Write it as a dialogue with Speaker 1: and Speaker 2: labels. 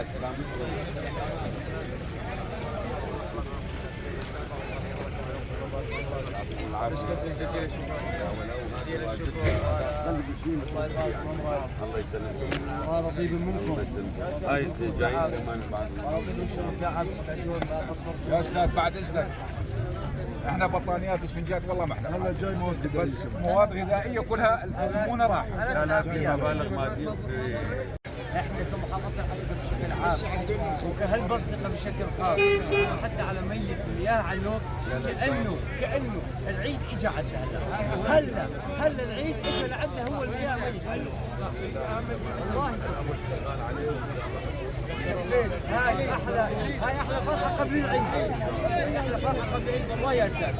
Speaker 1: على سلامتكم.
Speaker 2: نشكركم جزيل الشكر، جزيل الشكر. الله يبارك عمرك.
Speaker 1: الله يسلمكم.
Speaker 2: وهذا طيب منكم.
Speaker 1: الله يسلمكم. هاي جايين كمان بعد.
Speaker 2: هذا طيب منكم، تعب شو ما قصرتوا.
Speaker 3: يا استاذ، بعد اذنك، احنا بطانيات وسفنجات والله ما احنا
Speaker 4: هلا جاي مواد غذائية.
Speaker 3: بس مواد غذائية كلها المونه راح.
Speaker 1: لا لا، في مبالغ مادية في
Speaker 2: احنا كمحافظه الحسكه بشكل عام وكهالمنطقه بشكل خاص، حتى على مية مياه علوك، كانه العيد اجى عندنا هلا هلا هلا، العيد اجى لعندنا، هو المياه ميت علوك. والله كفيت. هاي احلى، هاي احلى فرحه قبل العيد، هاي احلى فرحه قبل العيد والله يا استاذ.